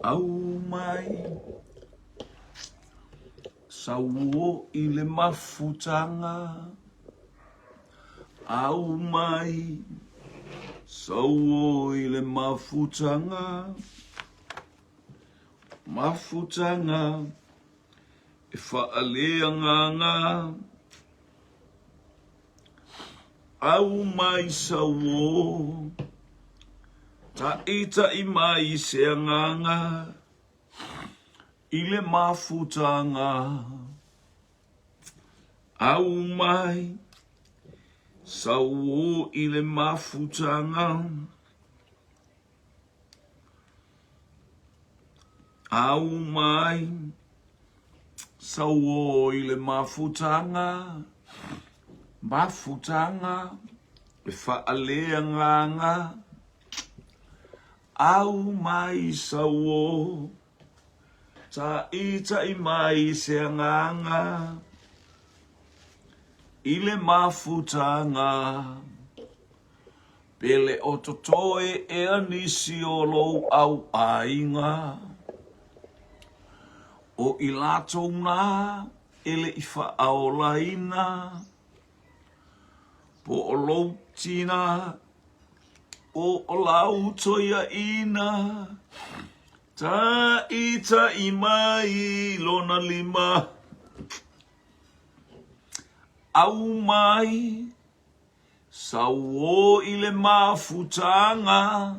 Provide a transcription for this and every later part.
Aumai sauo i le mafutaga Aumai sauo i le mafutaga Mafutaga e faaleagaga Aumai sauo Taʻitaʻi mai se agaga I le mafutaga Aumai sauo i le mafutaga Aumai sauo i le mafutaga Mafutaga e faaleagaga Aumai sauo Taʻitaʻi mai se agaga I le mafutaga Pe le o totoe ea nisi o lou au aiga, o i latou na e le i faaolaina, po o lou tina, po o lau toeaina, taʻitaʻi mai lona lima, aumai Sauo i le mafutaga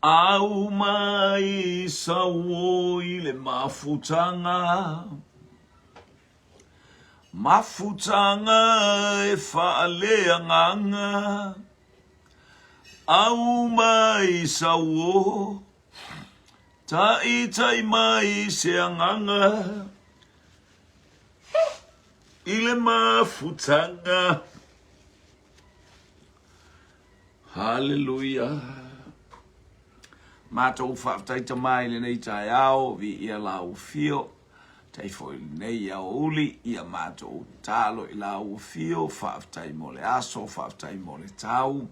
Aumai sauo i le mafutaga Mafutaga e faaleagaga Aumai sauo Taʻitaʻi mai se agaga I le mafutaga. Haleluia. Matou faafetai Tama i lenei taeao, viia lau afio, tai foi lenei aoauli, ia matou tatalo i lau afio, faafetai mo le aso, faafetai mo le tau,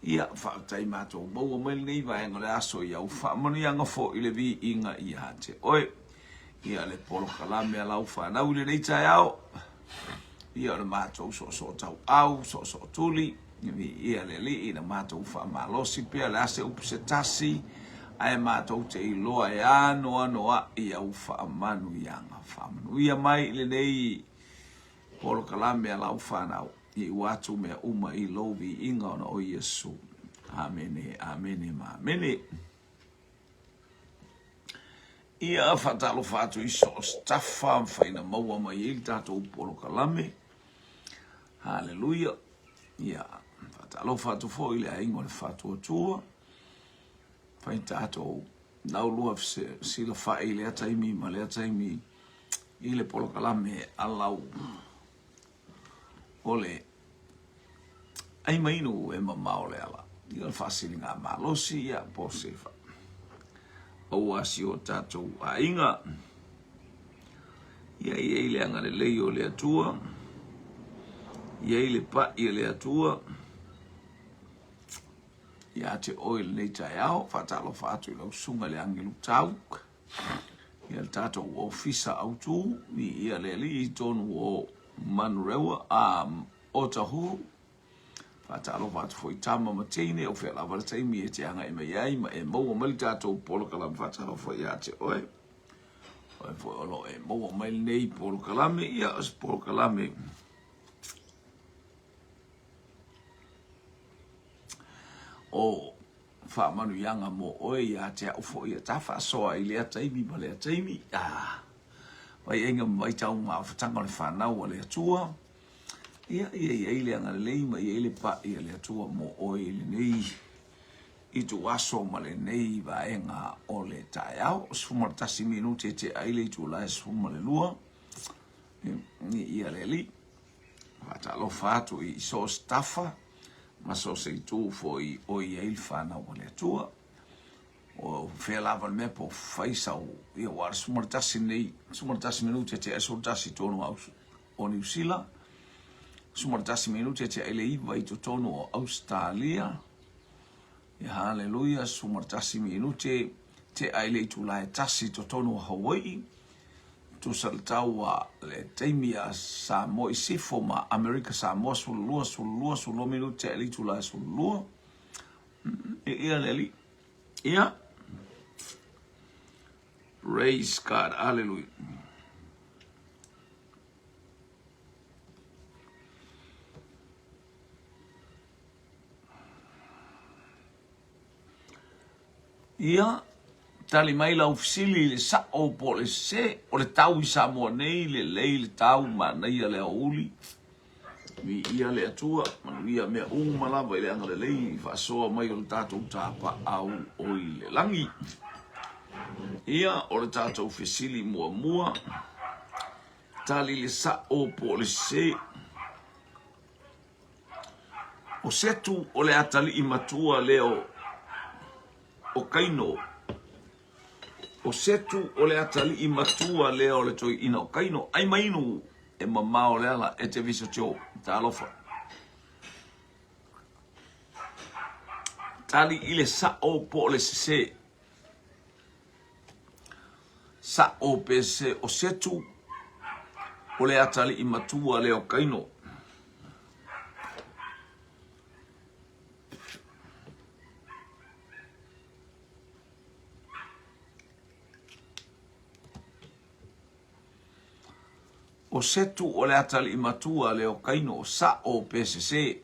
ia faafetai matou maua mai lenei vaega o le aso i au faamanuiaga foi le viiga ia te oe. Ia le polokalame a lau fanau i lenei taeao, ia o le matou soosoo tauau, soosoo tuli, ia le Alii na matou faamalosi pea le a se upu se tasi, ae matou te iloa e anoanoai au faamanuiaga. Faamanuia mai i lenei polokalame a lau fanau, iu atu mea uma i lou viiga ona o Iesu. Amene, amene ma amene. Ia faatalofa atu i so o se tafa mafai na maua mai ai le tatou polokalame. Haleluia. Ia faatalofa atu foi i le aiga o le Faatuatua. Fai tatou laulua silafai i lea taimi ma lea taimi i le polokalame a lau o le ai mai inu e mamao le ala. Ia le faasiliga malosi ia po se fa. Aua si o tatou aiga. Ia i ai le agalelei o le Atua. Ia i le paʻi o le Atua. Ia te oe lenei taeao, faatalofa atu i lau susuga i le agelu tau. Ia le tatou ofisa autu, ia le alii i tonu o Manurewa, a Otahuhu. Faatalofa atu foi i tama ma teine, o fea lava le taimi e te agai mai ai ma e maua mai le tatou polokalame. Faatalofa ia te oe. Oe foi o lo o e maua mai lenei polokalame, ia o se polokalame o faamanuiaga mo oe ia te au foi ia ta faasoa i lea taimi ma lea taimi. Ah, vaiaiga ma vaitau mafutaga o le fanau a le Atua. Ia, ia i ai le agalelei ma i ai le paʻi a le Atua mo oe i lenei ituaso ma lenei vaega o le taeao. 11 minute e tea ai le itula e 12. Ia le Alii. Faatalofa atu i so o se tafa ma so o se itu foi o i ai le fanau a le Atua. O fea lava le mea po o fai sau, ia ua 11 nei, 11 minute e tea ai 11 i totonu o Niu Sila, 11 minute e tea ai le 9 i totonu o Ausetalia. Ia haleluia, 11 minute, tea i le itula e tasi i totonu o Hawai'i, tusa le tau a le taimi a Samoa i Sifo ma Amerika Samoa, 12, 12, 12 minute tea i le itula e 12. Ia le Alii. Ia. Praise God. Hallelujah. Ia, tali mai lau fesili i le sa'o po o le sese, o le tau i Samoa nei, lelei le tau, manaia le aoauli, viia le Atua, manuia mea uma lava i le agalelei faasoa mai o le tatou Tapaau o i le lagi. Ia, o le tatou fesili muamua, tali le sa'o po o le sese. O Setu o le atalii matua lea o Kaino. O Setu o le atalii matua lea o le toeaina o Kaino. Ai mainu e mamao le ala e te viso tio. Talofa. Tali i le sa'o po o le sese. Sa'o pe sese o Setu o le atalii matua lea o Kaino. O Setu o le atalii matua lea o Kaino, sa'o pe sese.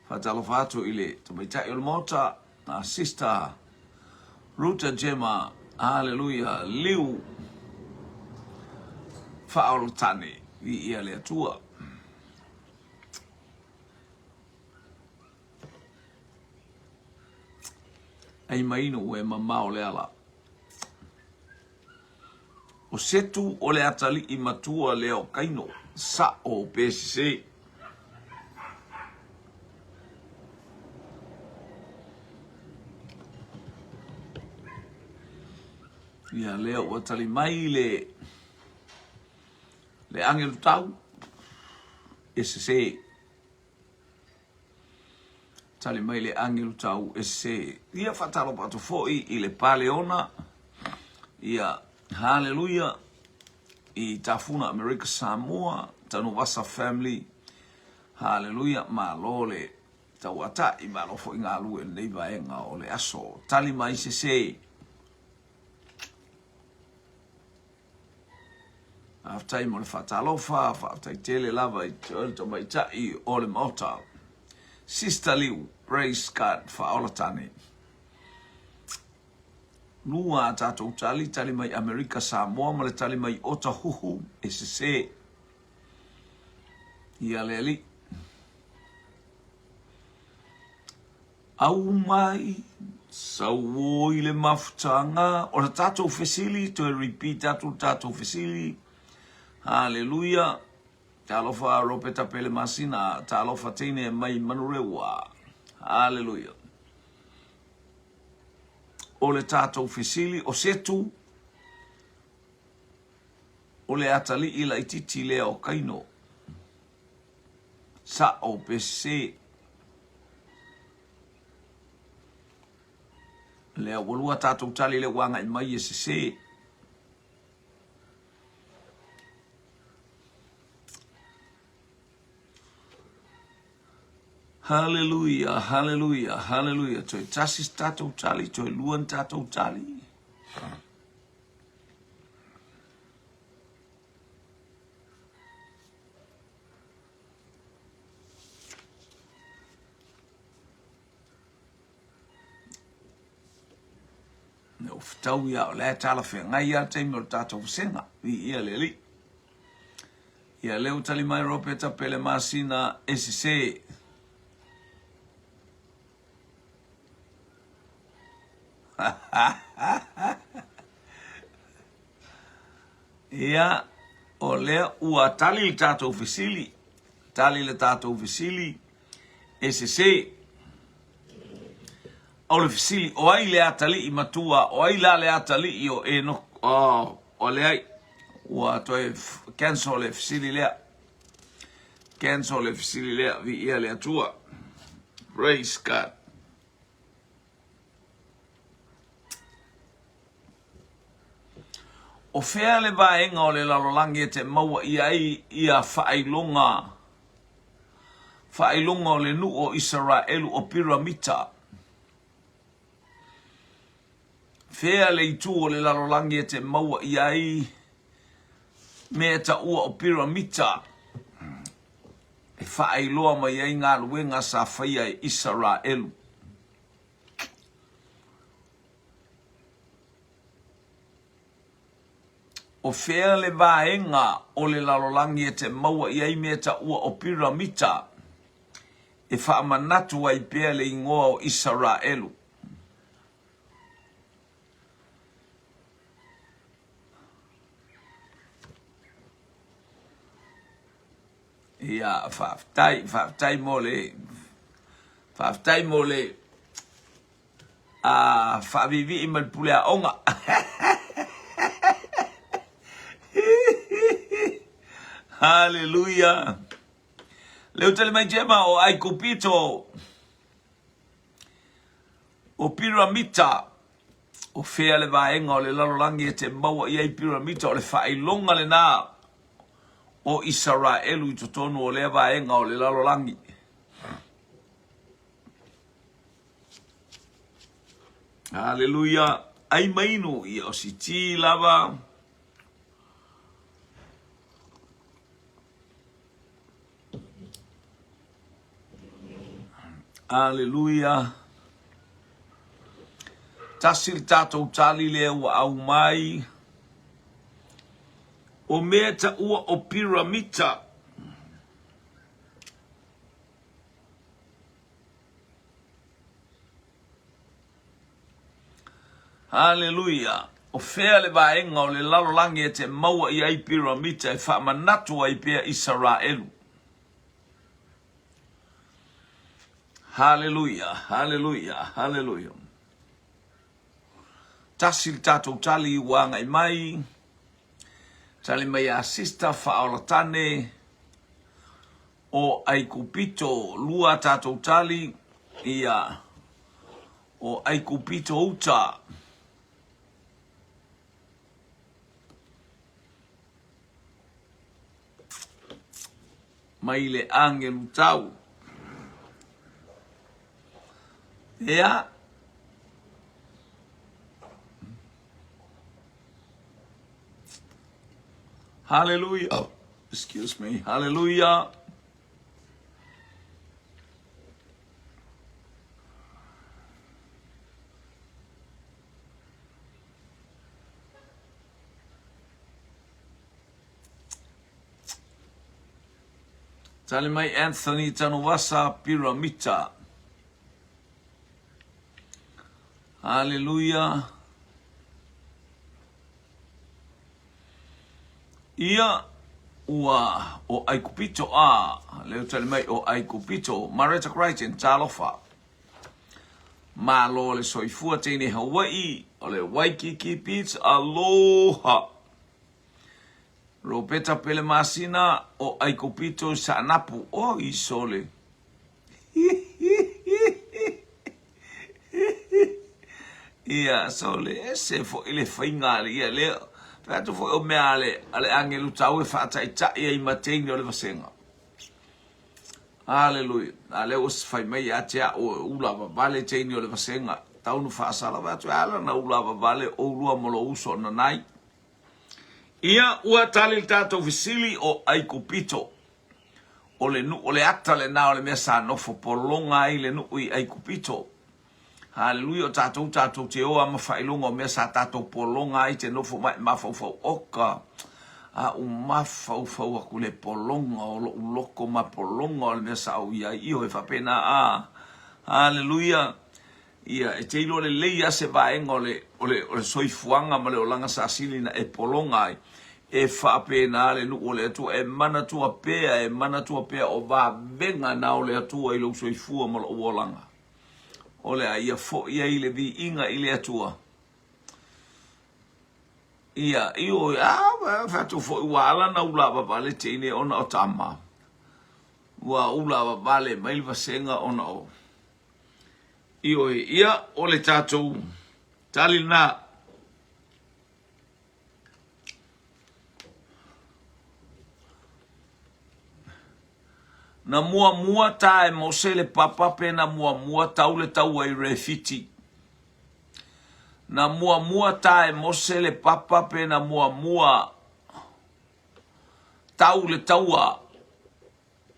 Faatalofa atu i le tamaitai o le Maota, a Sister Ruta Gemma, Haleluia, Liu Faaolotane, viia le Atua. Ai mainu e mamao le ala. O Setu o le atalii matua lea o Kaino, sa'o pe sese. Ia lea ua tali mai le le agelu tau e sese. Tali mai le agelu tau e sese. Ia faatalofa atu foi i le Paleona. Ia, haleluia i Tafuna Amerika Samoa, Tanuvasa family. Haleluia, malo le tauatai, malo foi galue i lenei vaega o le aso. Tali mai sese. Faafetai mo le faatalofa, faafetai tele lava i te oe le tamaitai o le Maota. Sister Liu, praise God, faaola tane. Lua a tatou tali, tali mai Amerika Samoa ma le tali mai Otahuhu e sese. Ia le Alii. Aumai, sauoi le mafutaga. O le tatou fesili, toe repeat atu le tatou fesili. Haleluia. Talofa Ropeta Pele Masina, talofa teine mai Manurewa. Haleluia. O le tatou fesili, o Setu, o le atalii laititi lea o Kaino. Sa'o pe sese. Lea ua lua tatou tali lea ua agai mai e sese. Haleluia, haleluia, haleluia. Toe tasi se tatou tali, toe lua ni tatou tali. Na ou fetaui lava o la e talafeagai lava le taimi o le tatou vasega. Viia le Alii. Ia lea ua tali mai Ropeta Pele Masina e sese. Ia, o lea ua tali le tatou fesili, tali le tatou fesili, e sese. O le fesili, o ai le atalii matua, o ai la le atalii o Enoko? Oh, o leai, ua toe cancel le fesili lea. Cancel le fesili lea, viia le Atua. Praise God. O fea le vaega o le lalolagi e te maua i ai ia faailoga faailoga o le nuu o Isaraelu o Piramita? Fea le itu o le lalolagi e te maua i ai mea taua o piramita e faailoa mai ai galuega sa faia e Isaraelu? O fea le vaega o le lalolagi e te maua i ai mea taua o piramita e faamanatu ai pea le igoa o Isaraelu? Ia, faafetai, faafetai mo le, faafetai mo le a faaviivii ma le pule aoga. Haleluia. Leu tali mai Jema o Aikupito o Piramita o fea le vaega o le lalolagi e te maua i ai Piramita o le faailoga lena o Isaraelu i totonu o lea vaega o le lalolagi. Haleluia. Ai mainu ia o siti lava. Aleluia. Tasi le tatou tali lea ua aumai. O mea taua o piramita. Haleluia! O fea le vaega o le lalolagi e te maua i ai piramita e faamanatu ai pea Isaraelu? Haleluia! Haleluia! Haleluia! Tasi le tatou tali ua agai mai. Tali mai a Sister Faaolatane. O Aikupito lua tatou tali, ia, o Aikupito uta. Mai le agelu tau. Ia. Hallelujah. Excuse me. Hallelujah. Tali mai Anthony Tanuvasa Piramita. Hallelujah. Ia, ua o Aikupito a, leo tali mai o Aikupito, Mareta Crichton, talofa. Malo le soifua teine Hawaii, o le Waikiki Beach, aloha. Ropeta Pelemasina o Aikupito i Saanapu, oi sole. Ia, sole, ese foi le faiga a le ia lea. Fai atu foi o mea a le, a le agelu tau e faataitai ai ma teine o le vasega. Aleluia. A lea ua fai mai ia te au e ula vavale teine o le vasega. Tau na faasala fai atu e ala na ula vavale oulua ma lou uso nanai. Ia, ua tali le tatou fesili o Aikupito. O le nuu, o le ata lena o le mea sa nofo pologa ai le nuu i Aikupito. Haleluia, o tatou tatou te o a ma faailoga o mea sa tatou pologa ai te nofo mai mafaufau oka. A u mafaufau aku le pologa o lou loko ma pologa o le mea sa ou i ai. Ioe faapena a. Haleluia. Ia, e te iloa lelei lava se vaega o le, o le, o le soifuaga ma le olaga sa sili na e pologa ai. E faapena le nuu o le Atua, e manatua pea, e manatua pea o vavega na o le Atua i lou soifua ma lou olaga. O le a ia foi ai le viiga i le Atua. Ia, ioe, a, fai atu foi ua ala na ula vavale teine ona o tama. Ua ula vavale mai le vasega ona o Ioe, ia, o le tatou tali lena. Na muamua ta e Mose le papa pe na muamua tau le taua i Refiti. Na muamua ta e Mose le papa pe na muamua tau le taua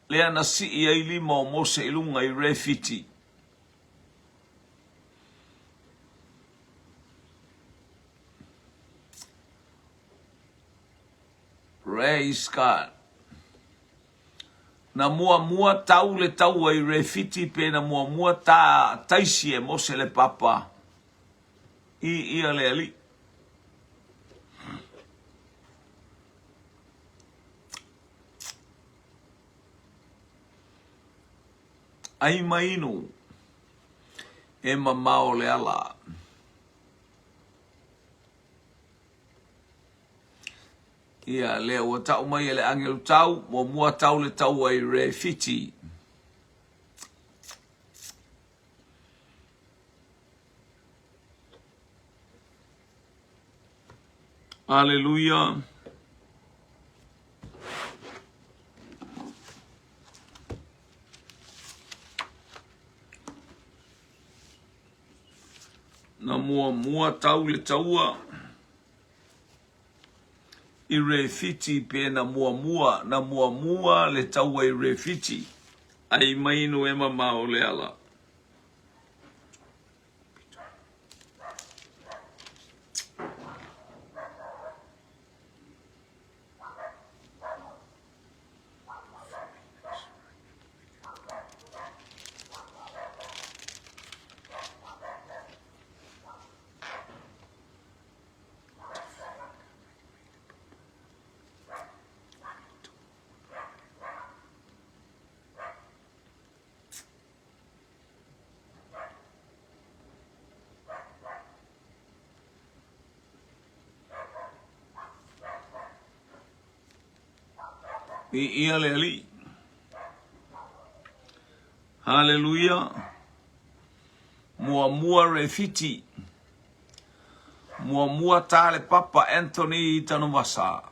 lea na sii ai lima o Mose i luga i Refiti. Praise God. Na muamua tau le taua i Refiti pe na muamua tā taisi e Mose le papa i ia le alii. Ai mainu e mamao le ala. Ia, lea ua tau mai e le agelu tau, muamua tau le taua i Refiti. Aleluia. Na muamua tau le taua i Refiti pe na muamua, na muamua le taua i Refiti, ai mainu e mamao le ala. Viia le Alii. Haleluia. Muamua Refiti. Muamua tā le papa Anthony Tanuvasa.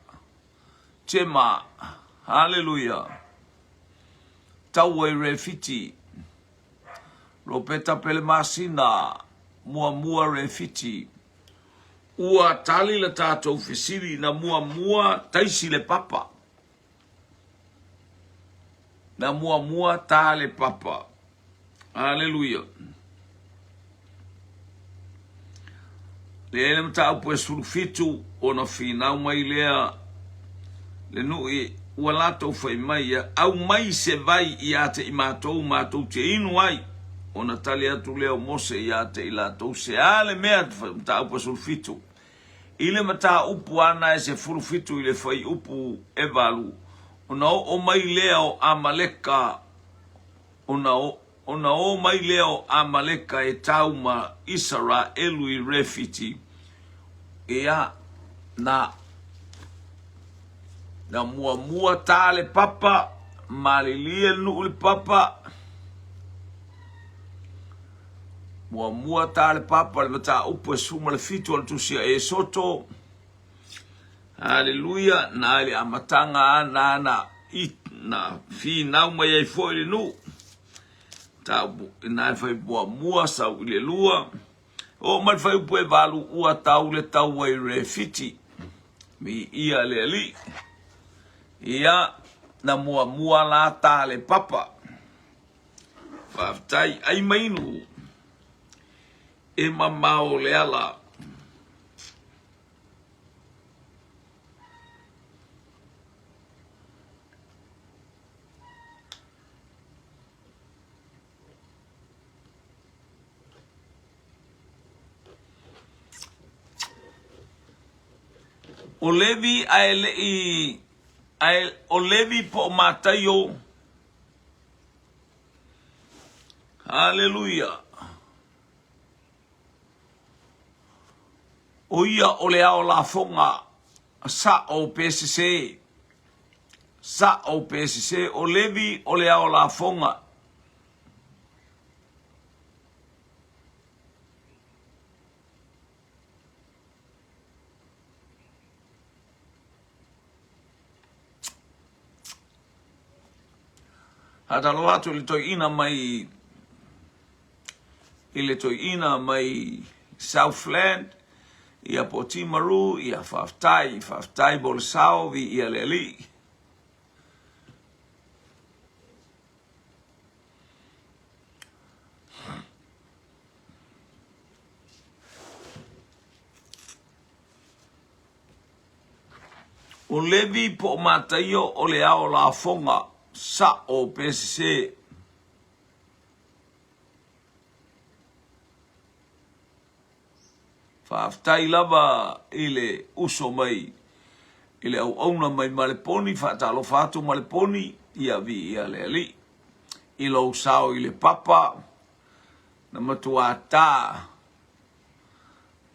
Tema. Haleluia. Taua i Refiti. Ropeta Pelemasina. Muamua Refiti. Ua tali le tatou fesili na muamua taisi le papa. Na muamua tā le papa. Aleluia. Le le mataupu e 17 ona finau mai lea le nui ua latou fai mai ia aumai se vai ia te i matou matou te inu ai ona tali atu lea o Mose ia te i latou se a le mea mataupu e 17 i le mataupu ana e 17 i le fuaiupu e 8 ona oo mai lea o Amaleka ona ona o mai lea o Amaleka e tau ma Isaraelu i Refiti, ia, na, na muamua tā le papa, malilie le nuu le papa, muamua tā le papa le mataupu e 17 o le tusi a Esoto, Haleluia, na i le amataga a nāna i na finau mai ai foi le nuu. Tau na e fai muamua sau i le lua. Oo mai le fuaiupu e 8 ua tau le taua i Refiti. Viia le Alii. Ia, na muamua la tā le papa. Faafetai, ai mainu e mamao le ala. ʻO Levi a e leʻi a e, ʻo Levi po o Mataio. Haleluia. ʻO ia o le ao lafoga saʻo pe sesē. Saʻo pe sesē. ʻO Levi o le ao lafoga. Faatalofa atu i le toeaina mai i le toeaina mai Southland, ia po o Timaru, ia faafetai, faafetai mo le sao, viia le Alii. O Levi po o Mataio o le ao lafoga, sa'o pe sesē. Faafetai lava i le uso mai i le auauna mai Maleponi, faatalofa atu Maleponi, ia viia le Alii i lou sao i le papa na matuā ta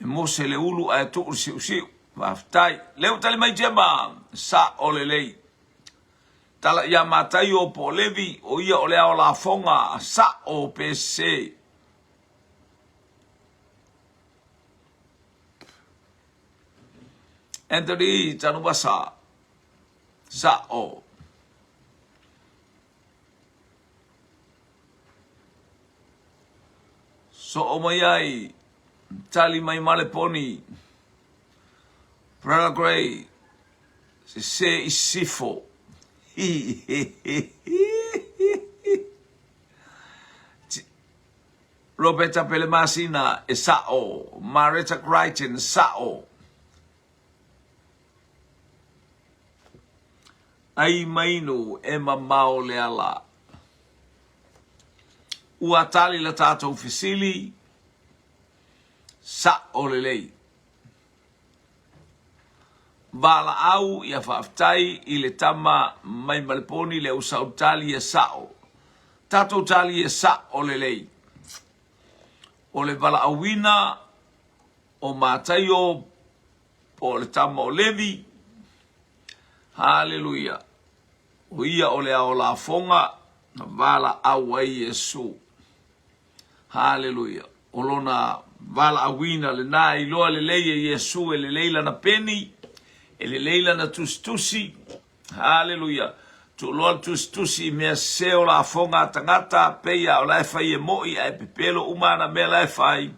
E mose le ulu ae tuu le siusiu. Faafetai. Lea ua tali mai Gemma, sa'o lelei. Tala ia Mataio po o Levi, o ia o le ao lafoga, sa'o pe sese. Anthony Tanuvasa, sa'o. Soo mai ai, tali mai Maleponi, Brother Gray, sese i sisifo. Roberta Pelemasina, e sa'o. Mareta Crichton, sa'o. Ai mainu e mamao le ala. Ua tali la tatou fesili, sa'o lelei. Valaau ia faafetai i le tama mai Maleponi le usau tali ia sa'o. Tatou tali ia sa'o lelei. O le valaauina o Mataio po o le tama o Levi. Haleluia! O ia o le ao lafoga na valaau ai Iesu. Haleluia! O lona valaauina lena e iloa lelei e Iesu e lelei lana peni, e lelei lana tusitusi. Haleluia! Tuuloa le tusitusi i mea sese o lafoga a tagata, peia o la e fai e mo'i ae pepelo uma ana mea la e fai.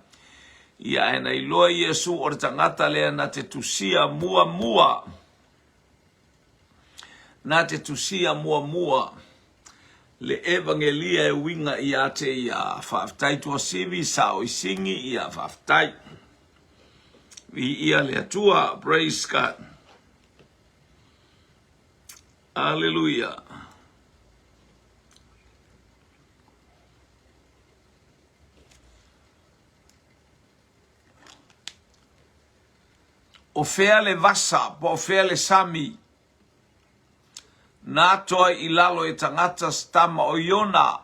Ia ae na iloa Iesu o le tagata lea na te tusia muamua. Na te tusia muamua le evangelia e uiga ia te ia. Faafetai Tuasivi, sao i Singi, ia faafetai. Viia le Atua, praise God. Aleluia. O fea le vasa po o fea le sami na atoa i lalo e tagata se tama o Iona?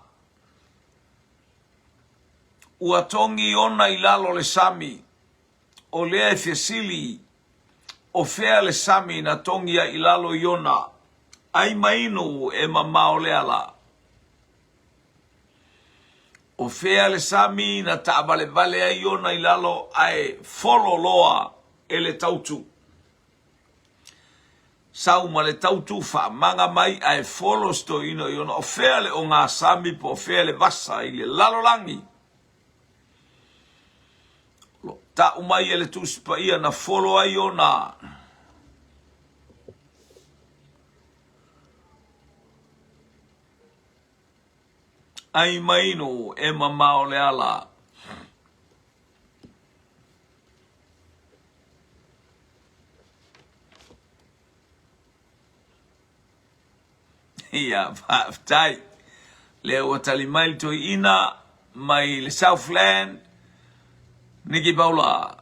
Ua togi Iona i lalo le sami, o lea e fesili, o fea le sami na togi ai i lalo Iona? Ai mainu e mamao le ala. O fea le sami na taavalevale ai Iona i lalo ae folo loa e le tautu? Sau ma le tautu faamaga mai ae folo se toeaina o Iona. O fea le ogasami po o fea le vasa i le lalolagi? O lo o tau mai e le Tusi Paia na folo ai Iona. Ai mainu e mamao le ala. Ia, faafetai. Lea ua tali mai le toeaina mai le Southland, Niki Paula,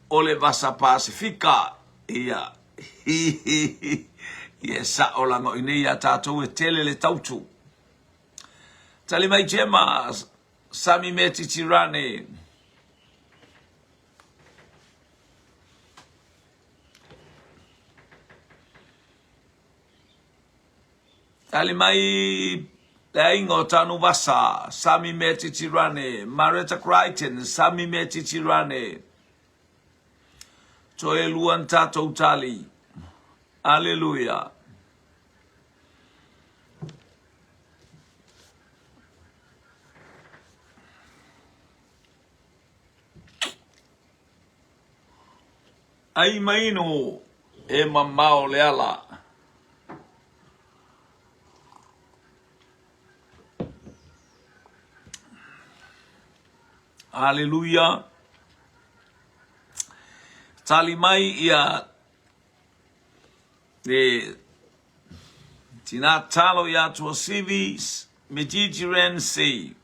o le Vasa Pasifika. Ia, Ia e sa'o laga o i inei iā tātou e tele le tautu. Tali mai Gemma, Sami Metitirane. Tali mai le aiga o Tanuvasa, Sami Metitirane, Mareta Crichton, Sami Metitirane. Toe lua na tātou tali. Aleluia. Ai mainu e mamao le ala. Aleluia. Tali mai ia le tinā talo ia Tuasivi me Gigi Ramsey.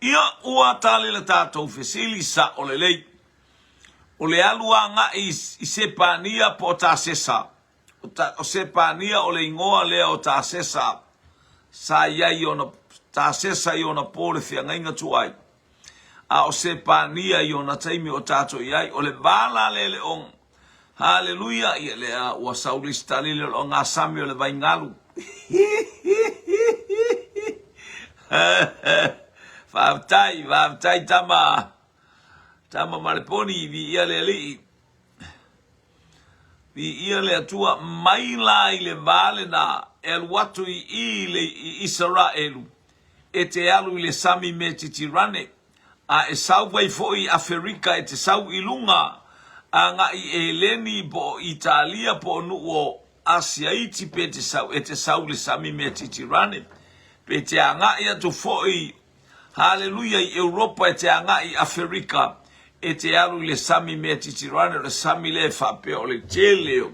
Ia ua tali le tatou fesili sa'o lelei. O le alu agai i Sepania po o Tasesa. O Sepania o le igoa lea o Tasesa sa i ai i ona Tasesa i ona po le feagaiga tuai. A o Sepania i ona taimi o tatou i ai, o le va la lea le o Haleluia! Ia lea ua sau le isi tali lea o le ogasami o le vaigalu. Faafetai, faafetai tama. Tama ma le poni, viia le Alii. Viia le Atua, mai la i le va lena e alu atu i i le i Isaraelu, e te alu i le sami Metitirane, a e sau ai foi i Aferika e te sau i luga agai i Eleni po o Italia po o nuu o Asia iti pe te sau e te sau i le sami Metitirane, pe te agai atu foi Haleluia i Europa e te agai i Aferika e te alu i le sami Metitirane o le sami lea e faapea o le tele o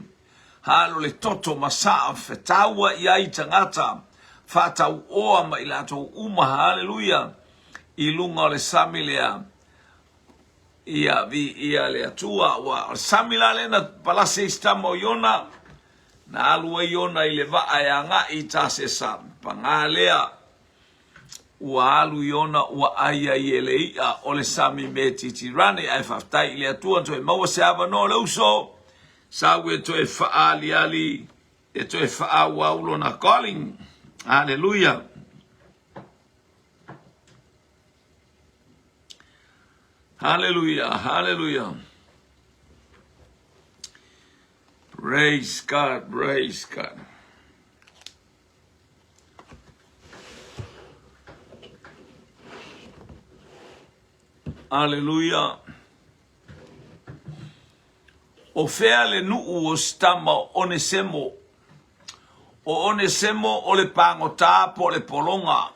Hale o le toto ma saa fetaua i ai tagata faatauoa ma i latou uma Haleluia i luga o le sami lea ia viia le Atua ua o le sami la lea na palasi ai si tama o Iona na alu ai Iona i le vaa e agai i Tasesa paga lea Ua alu Iona ua ai ai e le i'a o le sami Metitirane, ae faafetai i le Atua toe maua se avanoa o le uso sau e toe faaaliali e toe faaauau lona calling. Haleluia. Haleluia, haleluia. Praise God, praise God. Aleluia. O fea le nuu o si tama o Onesemo? O Onesemo o le pagotā po o le pologa.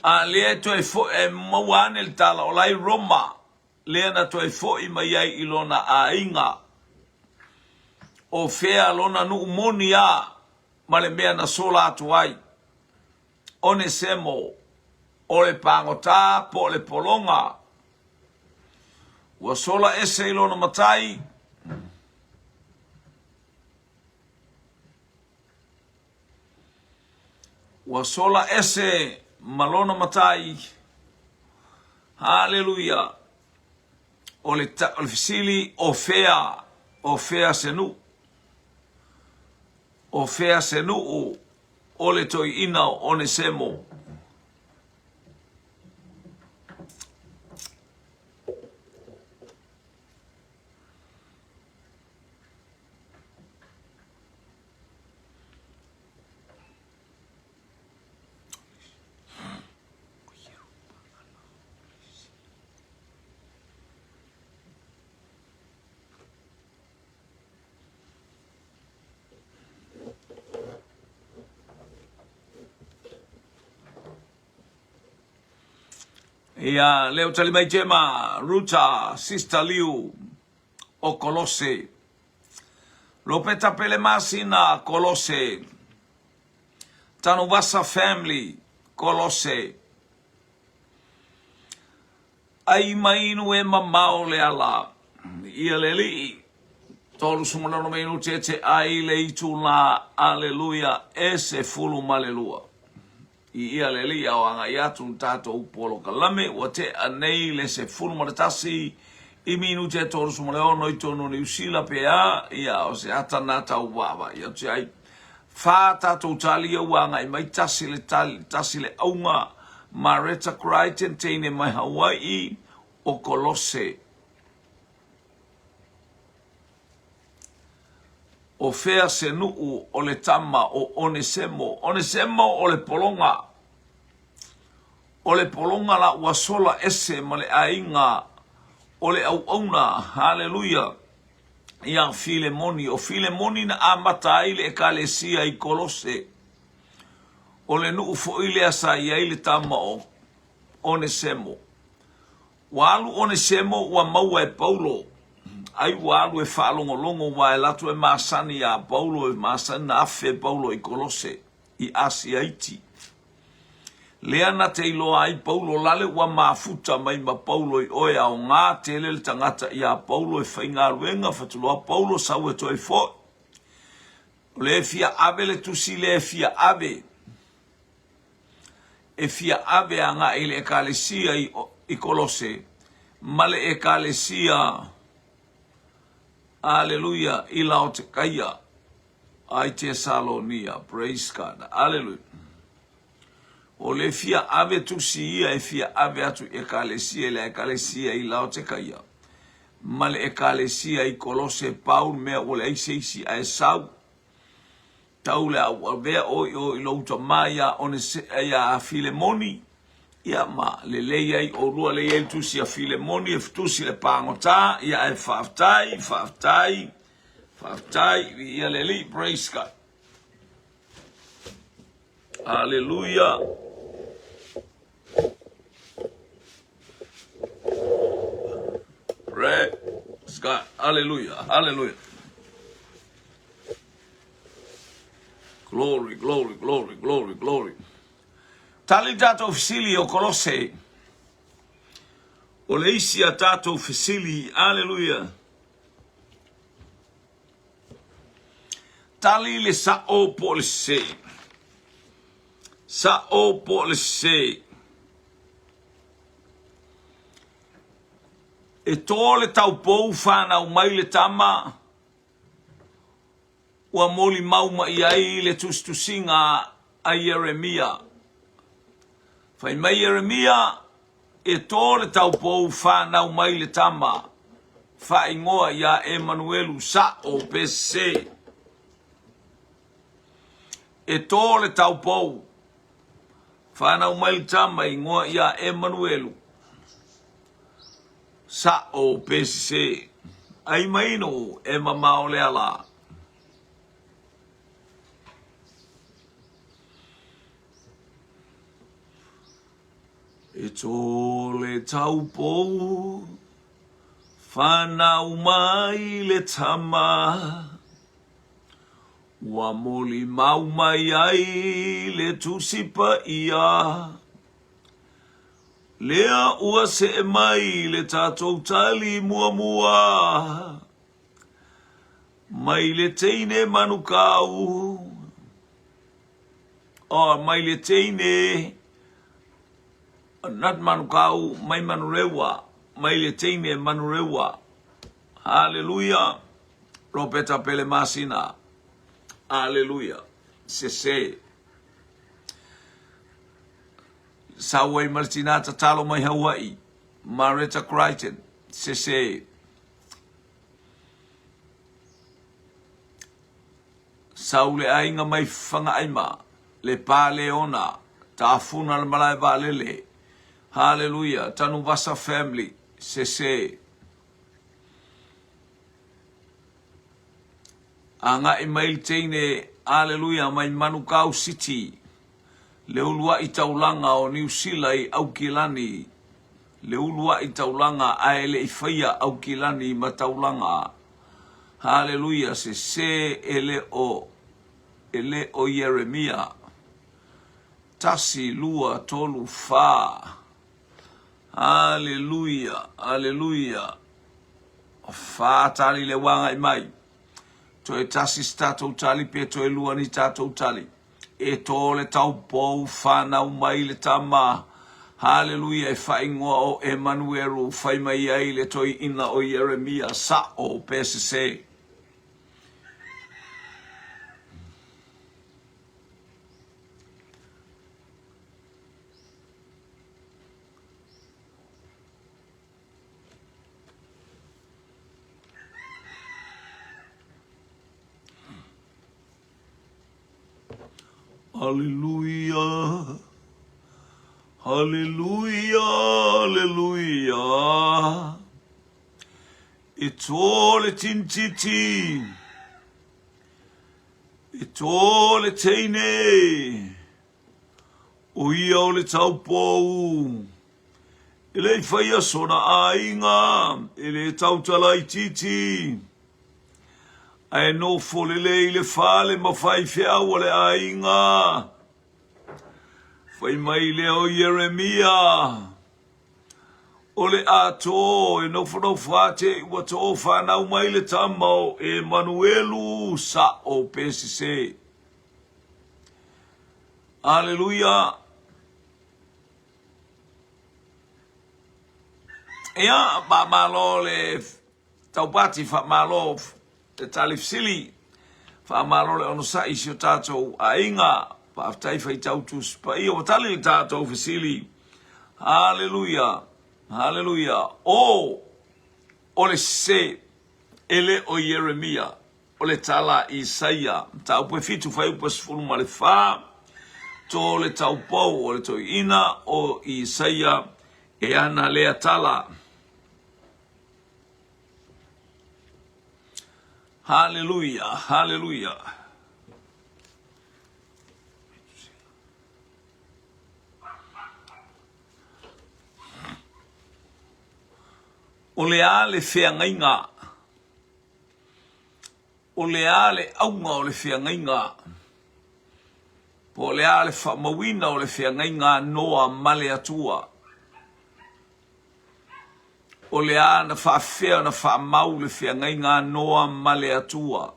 A lea e toe foi, e maua ane le tala o la i Roma, lea na toe foi mai ai i lona aiga. O fea lona nuu moni a ma le mea na sola atu ai? Onesemo, o le pagotā po o le pologa. Ua sola ese i lona matai. Ua sola ese ma lona matai. Haleluia! O le, ta, o le fesili, o fea, o fea se nuu? O fea se nuu o le toeaina o Onesemo? Ia, leo tali mai Jema, Ruta, Sister Liu, o Kolose. Lopeta Pelemasina, Kolose. Tanuvasa Family, Kolose. Ai mainu e mamao le ala, ia le alii. 36 minute te ai le itulā, aleluia, e 12. I ia le alii ao agai atu le tatou polokalame, ua tea nei le 11 i minute e 36 i totonu o Niu Sila pe a, ia o se ata nā tau vaavaai atu ai. Whā tātou tali ia ua agai mai tasi le tali, tasi le auga, Mareta Crichton teine mai Hawai'i o Kolose. O fea se nuu o le tama o Onesemo? Onesemo o le pologa. O le pologa la ua sola ese ma le aiga o le auauna, haleluia, ia Filemoni. O Filemoni na amata ai le ekalesia i Kolose. O le nuu foi lea sa i ai le tama o Onesemo. Ua alu Onesemo ua maua e Paulo, ai ua alu e faalogologo aua e alu atu e masani iā Paulo, e masani na afe Paulo i Kolose i Asia Iti. Lea na te iloa ai Paulo lale ua mafuta mai ma Paulo i oe aoga tele le tagata iā Paulo e faigaluega fatuloa Paulo sau e toe foʻi. O le fia ave le tusi lea e fia ave e fia ave agai i le ekalesia i, i Kolose ma le ekalesia Aleluia i Laotekaia ai Tesalonia. Praise God. Aleluia. O le fia ave tusi ia e fia ave atu i ekalesia i le ekalesia i Laotekaia ma le ekalesia i Kolose pau le mea ua leai se isi ae sau Tau le au avea oe i o i lou tama iā Onese, iā Filemoni, ia ma lelei ai ʻolua lea i ai le tusi a Filemoni e tusi le pagota, ia ae faafetai, faafetai, faafetai, viia le Alii, praise God. Hallelujah. Praise God. Hallelujah. Hallelujah. Glory, glory, glory, glory, glory. Tali tātou fesili o Kolose. O le isi a tātou fesili. Aleluia. Tali le sa'o po o le sesē. Sa'o po o le sesē. E tō le taupou whānau mai le tama, ua molimau mai ai le tusitusiga a Ieremia. Fai mai Ieremia, E tō le taupou whānau mai le tama, whaingoa iā Emanuelu, sa'o pe sesē. E tō le taupou, whānau mai le tama, ingoa iā Emanuelu, sa'o pe sesē. Ai maino e mamao le ala. E tō le taupou, whanau mai le tama, Ua molimau mai ai le Tusi Paia, Lea ua see mai le tatou tali muamua, Mai le teine manukau, Oh, mai le teine, not Manukau, mai Manurewa, mai le teine Manurewa. Hallelujah. Ropeta Pele Masina. Hallelujah. Sese. Sau ai ma le tina tatalo mai Hawaii. Mareta Crichton. Sese. Sau le aiga mai Fagaaima, le pa Leona, Tafuna le malae vaalele, Haleluia, Tanuvasa family, sese. Agai mai le teine, Haleluia, mai Manukau City, le uluai taulaga o Niu Sila i Aukilani, le uluai taulaga ae le i faia Aukilani ma taulaga. Haleluia, sese e le o, e le o Ieremia. Tasi, lua, tolu, fa. Haleluia, haleluia. Fa tali le ua agai mai. Toe tasi se tatou tali pe toe lua ni tatou tali. E tō le taupou, whānau mai le tama. Haleluia, e whaingoa o Emanuelu, whai mai ai le toeaina o Ieremia, sa'o pe sesē. Aleluia, Aleluia, Aleluia. E tō le tinititi, e tō le teine, o ia o le taupou, e le i faia sona aiga, e le tautala itiiti, ae nofo lelei i le fale ma faifeau a le aiga. Fai mai lea o Ieremia, O le a tō e nofonofo a te i ua tō whānau mai le tama o Emanuelu, sa'o pe sesē. Aleluia! Ia, faamalo le taupati, faamalo le tali fesili, faamalo le onosai i si o tatou aiga, faafetai faitau Tusi Paia, ua tali le tatou fesili. Haleluia, haleluia. O, o le sese, e le o Ieremia, o le tala a Isaia, mataupu e 7, fuaiupu e 14, to le taupou o le toeaina o Isaia e ana lea tala. Haleluia, haleluia. O le a le feagaiga? O le a le auga o le feagaiga? Po o le a le faamauina o le feagaiga a Noa ma le Atua? O le a na faafefea ona faamau le feagaiga a Noa ma le Atua?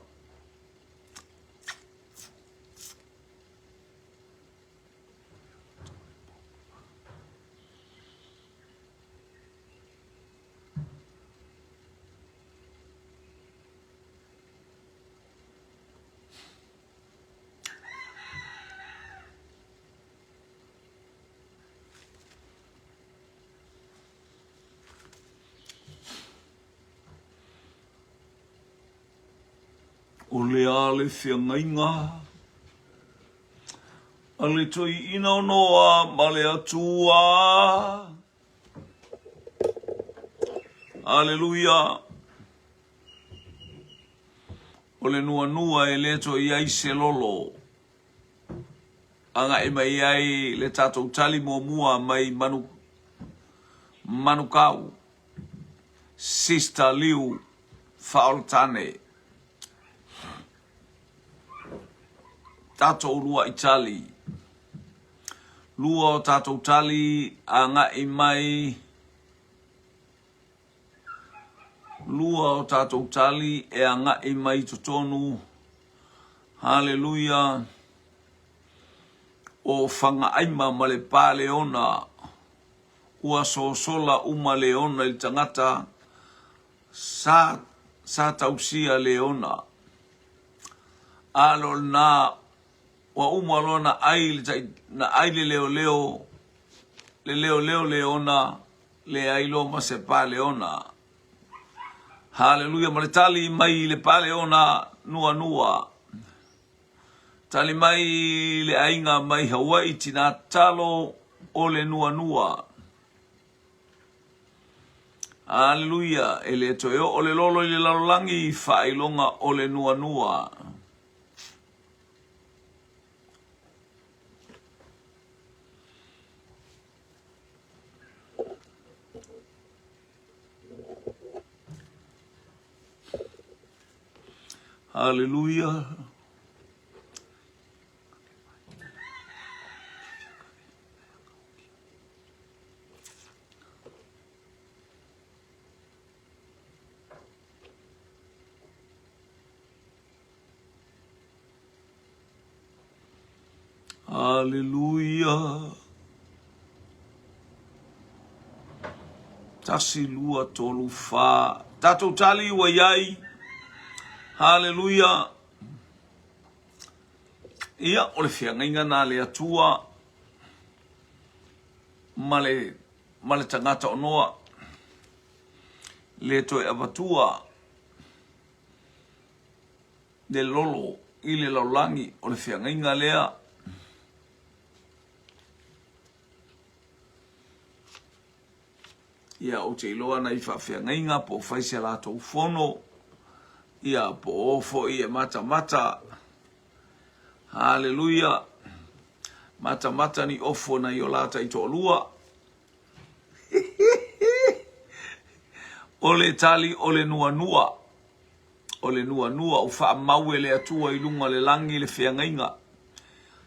O le a le feagaiga a le toeaina o Noa ma le Atua? Aleluia! O le nuanua e le toe i ai se lolo. Agai mai ai le tatou tali muamua mai manu Manukau, Sister Liu Faaolatane. Tatou luaʻi tali. Lua o tatou tali agai mai Lua o tatou tali e agai mai i totonu, Haleluia, o Fagaaima ma le Paleona, ua sosola uma Leona i le tagata, sa, sa tausia Leona. A lo lena, ua uma loa na ai le, na ai le leoleo, le leoleo Leona, Leai loa ma se paleona. Haleluia ma le tali mai i le paleona nuanua. Tali mai le aiga mai Hawaii tina talo o le nuanua. Haleluia e le toe oo le lolo i le lalolagi faailoga o le nuanua. Haleluia. Aleluia. Tasi, lua, tolu, fa. Tatou tali ua i ai. Haleluia. Ia, o le feagaiga na le Atua ma le, ma le tagata o Noa. Le toe avatua le lolo i le lalolagi o le feagaiga lea. Ia, ou te iloa nai faafeagaiga po o fai se latou fono, ia, po o foi e matamata. Haleluia! Matamata ni ofo nai o la taitoalua. O le tali o le nuanua. O le nuanua ua faamau e le Atua i luga o le lagi le feagaiga.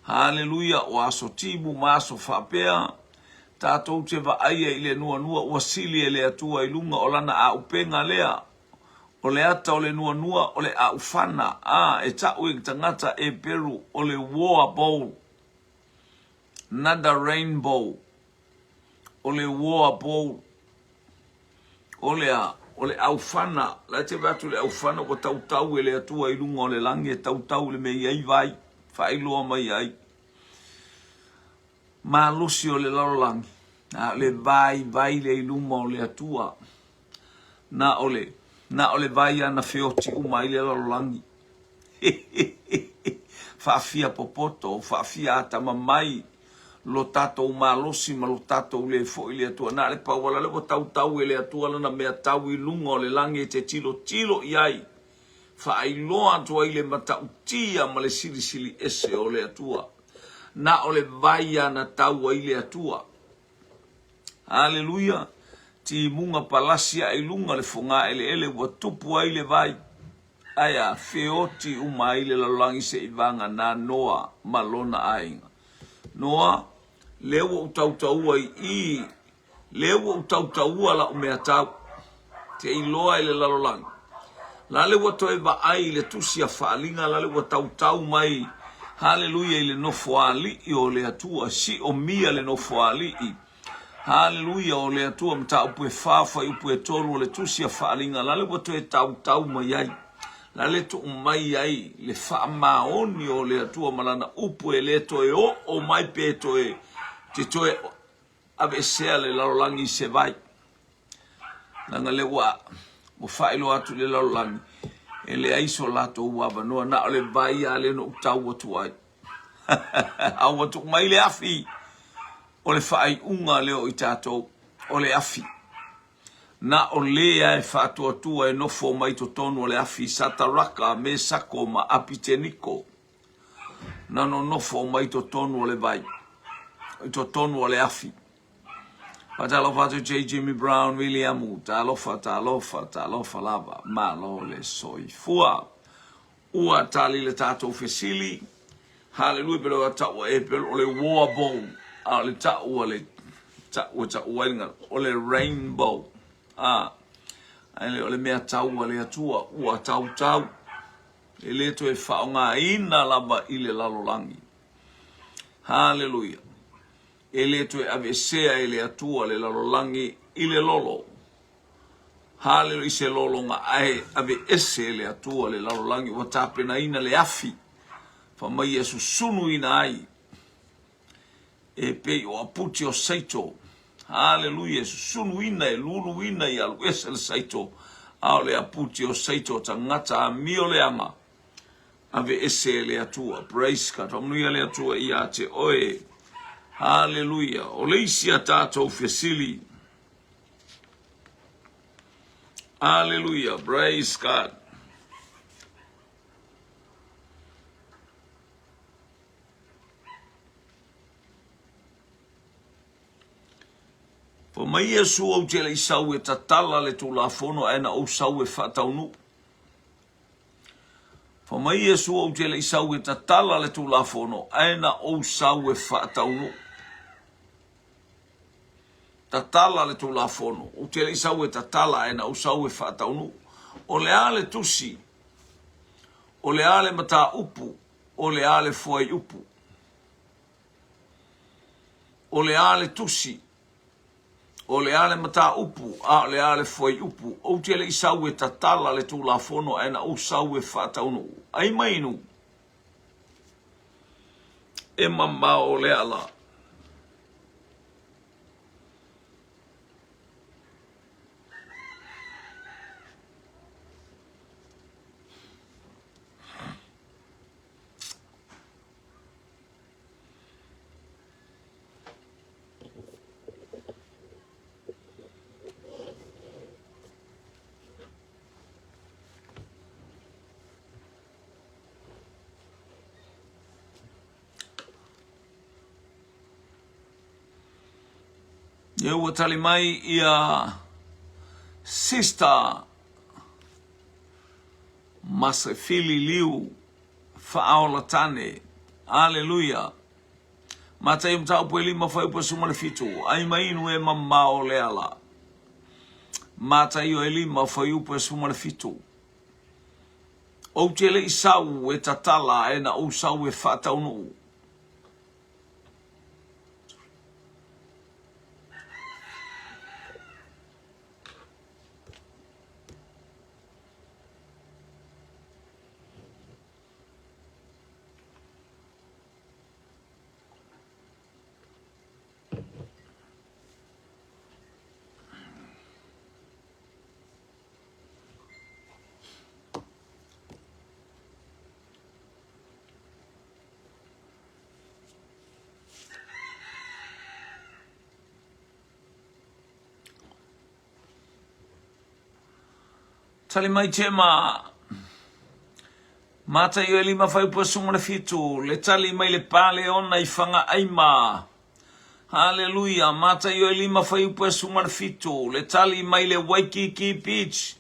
Haleluia! O aso timu ma aso faapea, tatou te vaaia i le nuanua ua sili e le Atua i luga o lana auupega lea. O le ata o le nuanua o le aufana, a e ta'u e tagata Eperu o le uoa bowl, nada rainbow, o le uoa bowl. O le a? O le aufana. La e te vaai atu i le aufana ua tautau e le Atua i luga o le lagi e tautau i le mea e i ai vai, faailoa mai ai. Malosi o le lalolagi, a o le vaivai lea i luma o le Atua. Na o le, na o le vai lava na feoti uma ai le lalolagi. Faafia popoto, faafia atamamai lo tatou malosi ma lo tatou le foi i le Atua. Na o le pau ala lea ua tautau e le Atua lana mea tau i luga o le lagi e te tilotilo i ai, faailoa atu ai le matautia ma le silisili ese o le Atua. Na o le vai lava na tau ai le Atua. Aleluia! Timuga palasi ae i luga le fogaeleele ua tupu ai le vai. Ae a feoti uma ai le lalolagi seivagana Noa ma lona aiga. Noa, lea ua ou tautaua i i, lea ua ou tautaua lau mea tau, te iloa i le lalolagi. Lale ua toe vaai i le tusi a Faaliga, lale ua tautau mai, haleluia, i le nofoalii o le Atua, siomia le nofoalii. Haleluia, o le Atua mataupu e fa, fuaiupu e tolu o le tusi a Faaliga, lale ua toe tautau mai ai, lale tuu mai ai le faamaoni o le Atua ma lana upu e le toe oo mai pe toe te toe aveesea le lalolagi i se vai. Leaga lea ua ua faailoa atu i le lalolagi, e leai so latou avanoa, na o le vai lava lea na ou tau atu ai. A ua tuu mai le afi, o le faaiuga lea o i tatou, o le afi. Na o le a e faatuatua e nofo mai totonu o le afi, Sataraka, Mesako ma Apiteniko, na nonofo mai totonu o le vai, i totonu o le afi. Faatalofa atu J. Jimmy Brown Viliamu, talofa, talofa, talofa lava, malo le soifua. Ua tali le tatou fesili, haleluia, pe le tau a e o le war bow, a o le tau a le tau e tau ai o le rainbow. A, ai le o le mea tau a le Atua, ua tautau, e le toe faaaogaina lava i le lalolagi. Haleluia. E le toe aveesea e le Atua le lalolagi i le lolo. Haleluia i se lologa ae aveese e le Atua le lalolagi ua tapenaina le afi fa mai e susunuina ai e pei o aputi o saito. Haleluia, e susunuina e luluina i alu ese le saito, a o le aputi o saito tagata amio leaga aveese e le Atua. Praise God. Faamanuia le Atua ia te oe. Haleluia. O le isi a tatou fesili. Haleluia. Praise God. Fai mai Iesu ou te le i sau e tatala le Tulafono ae na ou sau e faataunuu. Fai mai Iesu ou te le i sau e tatala le Tulafono ae na ou sau e faataunuu. Tatala le Tulafono, ou te le i sau e tatala ae na ou sau e faataunuu. O le a le tusi? O le a le mataupu? O le a le fuaiupu? O le a le tusi? O le a le mataupu? A o le a le fuaiupu? Ou te le i sau e tatala le Tulafono ae na ou sau e faataunuu. Ai mai nu. E mamao le ala. Ia ua tali mai ia Sister Masefili Liu Faaola Tane. Aleluia. Mataio mataupu e 5 fuaiupu e 17. Ai ma inu e mamao le ala. Mataio e 5 fuaiupu e 17. Ou te le i sau e tatala ae na ou sau e faataunuu. Tali mai Gemma. Mataio e 5 fuaiupu e 17, le tali mai le Paleona i Fagaaima. Haleluia, Mataio e 5 fuaiupu e 17, le tali mai le Waikiki Beach.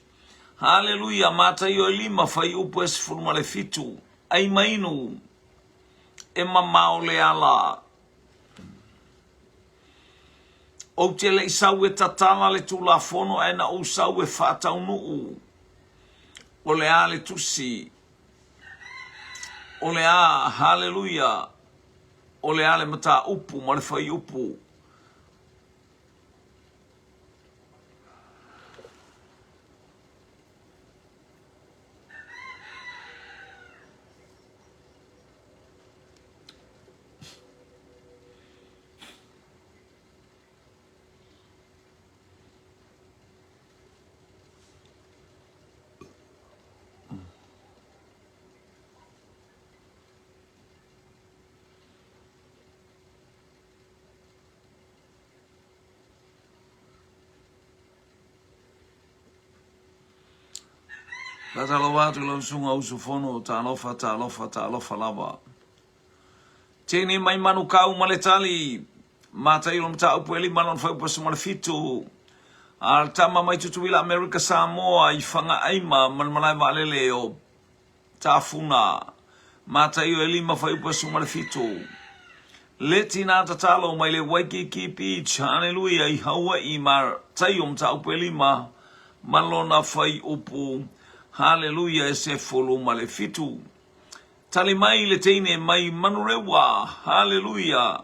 Haleluia, Mataio e 5 fuaiupu e 17, ai ma inu, e mamao le ala. Ou te le i sau e tatala le Tulafono ae na ou sau e faataunuu. O le a le tusi? O le a, haleluia, o le a le mataupu ma le fuaiupu? Faatalofa atu i lau susuga usufono, talofa, talofa, talofa lava. Tini mai Manukau ma le tali, Mataio mataupu e 5 lona fuaiupu 17. A le tama mai Tutuila Amerika Samoa i Fagaaima ma le malae vaalele o Tafuna. Mataio e 5 fuaiupu 17. Le tina tatalo mai le Waikiki Beach, haleluia, i Hawaii, Mataio mataupu e 5 ma lona fuaiupu, haleluia, e 17. Tali mai le teine mai Manurewa, haleluia.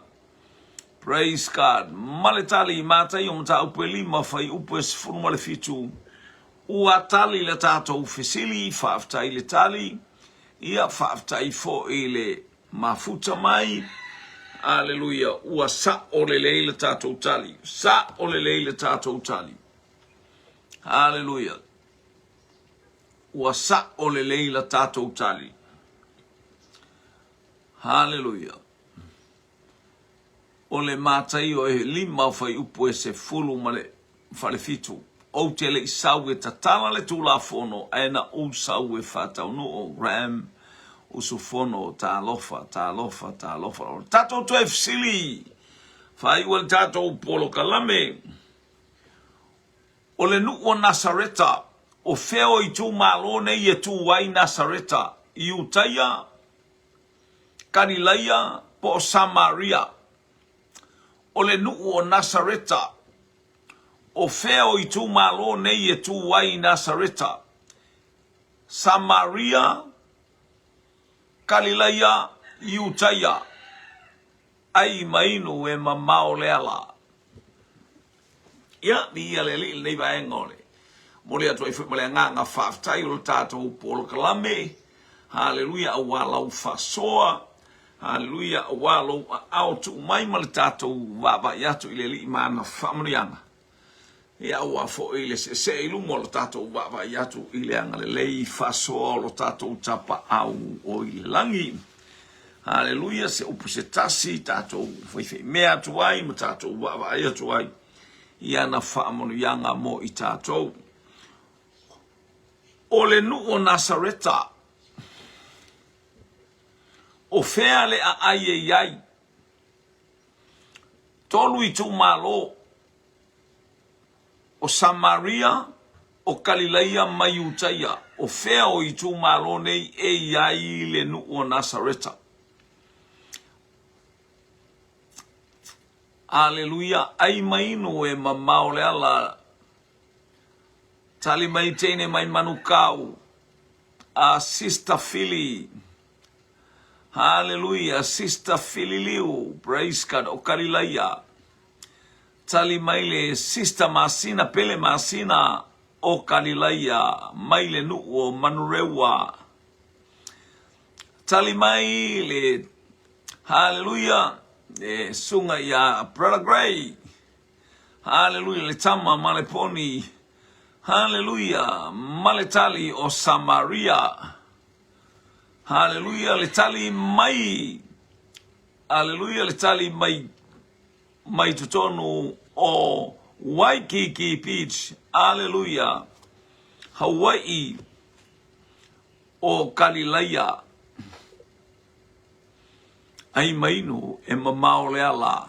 Praise God. Ma le tali, Mataio mataupu e 5, fuaiupu e 17. Ua tali le tatou fesili, faafetai le tali, ia faafetai foi le mafuta mai. Aleluia, ua sao lelei le tatou tali, sao lelei le tatou tali. Aleluia. Ua sao lelei la tatou tali. Haleluia. O le Mataio e 5 fuaiupu e 10 ma le falefitu. Ou te le i sau e tatala le Tulafono, ae na ou sau e faataunuu. Graham, usufono, talofa, talofa, talofa. O le tatou toe fesili, faaiu le tatou polokalame. O le nuu o Nasareta, o fea o itumalo nei e tu ai Nasareta? Iutaia, Kalilaia po o Samaria? O le nuu o Nasareta, o fea o itumalo nei e tu ai Nasareta? Samaria, Kalilaia, Iutaia. Ai ma inu e mamao le ala. Ia, viia le Alii i lenei vaega o le momoli atu ai foi ma le agaga faafetai o le tatou polokalame. Haleluia, aua lau faasoa. Haleluia, aua lou aao tuu mai ma le tatou vaavaai atu i le Alii ma ana faamanuiaga. Ia, aua foi le seesee i luma o le tatou vaavaai atu i le agalelei faasoa o lo tatou Tapaau o i le lagi. Haleluia, se upu se tasi tatou faifeimea atu ai ma tatou vaavaai atu ai i ana faamanuiaga mo i tatou. O le nuu o Nasareta, o fea le aai e i ai? 3 itumalo. O Samaria, o Kalilaia ma Iutaia, o fea o itumalo nei e i ai le nuu o Nasareta? Aleluia, ai mainu e mamao le ala, tali mai teine mai Manukau, a Sister Fili, Haleluia, Sister Fililiu, praise God, o Kalilaia. Tali mai le Sister Masina, Pele Masina o Kalilaia, mai le nuu o Manurewa. Tali mai le, haleluia, le susuga ia Brother Gray. Haleluia, le tama ma le poni. Haleluia, ma le tali o Samaria. Haleluia, le tali mai. Haleluia, le tali mai mai totonu o Waikiki Beach. Haleluia, Hawaii o Kalilaia. Ai mainu e mamao le ala.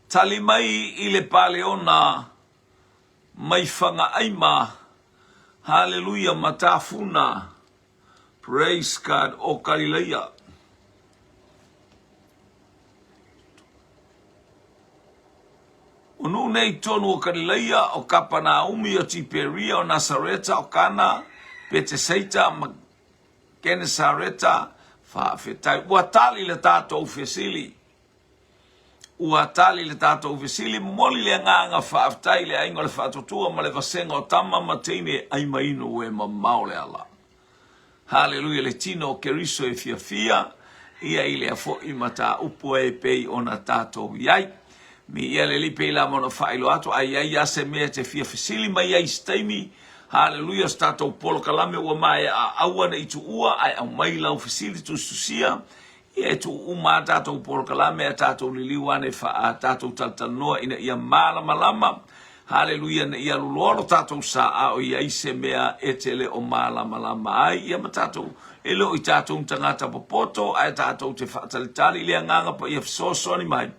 Tali mai i le Paleona mai Fagaaima. Haleluia Matafuna. Praise God o Kalilaia. O nuu nei tonu o Kalilaia, o Kapanaumi, o Tiperia, o Nasareta, o Kana, Petesaita ma Kenesareta, faafetai. Ua tali le tatou fesili. Ua tali le tatou fesili, momoli le agaga faafetai i le aiga o le Faatuatua ma le vasega o tama ma teine ai mainu e mamao le ala. Haleluia le tino o Keriso e fiafia ia i lea foi mataupu e pei ona tatou i ai. Miia le Alii pei lava ona faailoa atu, a i ai lava se mea e te fia fesili mai ai i se taimi, haleluia, o se tatou polokalame ua maea, aua ne i tuua, ae aumai lau fesili tusitusia, Ia e tuu uma a tatou polokalame a tatou liliu ane faa tatou talatalanoa ina ia malamalama. Haleluia ne i alu loa lo tatou sa a o i ai se mea e te le o malamalama ai. Ia ma tatou e le o i tatou ni tagata popoto ae tatou te faatalitali i le Agaga Paia fesoasoani mai.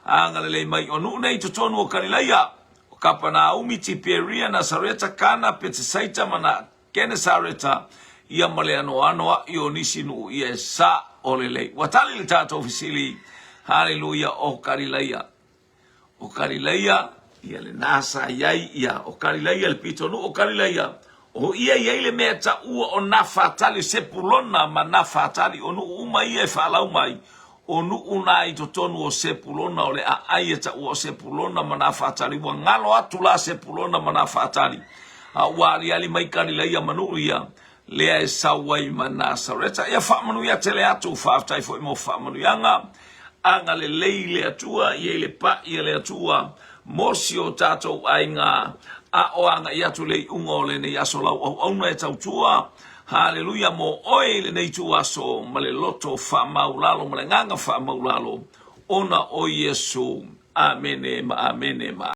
Agalelei mai o nuu nei i totonu o Kalilaia, o Kapanaumi, Tiperia, Nasareta, Kana, Petesaita ma na Kenesareta, ia ma le anoanoaʻi o nisi nuu ia e saʻo lelei. Ua tali le tatou fesili, Haleluia, o Kalilaia. O Kalilaia, ia lena sa i ai, ia, o Kalilaia, le pitonuu o Kalilaia, o ia i ai le mea e taua o Nafatali, Sepulona ma Nafatali, o nuu uma ia e faalau mai, o nuu na i totonu o Sepulona, o le aai e taua o Sepulona ma Nafatali, ua galo atu la Sepulona ma Nafatali, a ua aliali mai Kalilaia ma nuu ia, lea e sau ai ma Nasareta. Ia faamanuia tele atu, faafetai foi mo faamanuiaga, agalelei le Atua, i ai le paʻi a le Atua, mo si o tatou aiga, a o agai atu le iuga o lenei aso lau auauna e tautua, Haleluia mo oe i lenei ituaso ma le loto faamaulalo ma le agaga faamaulalo ona o Iesu. Amene ma amene ma.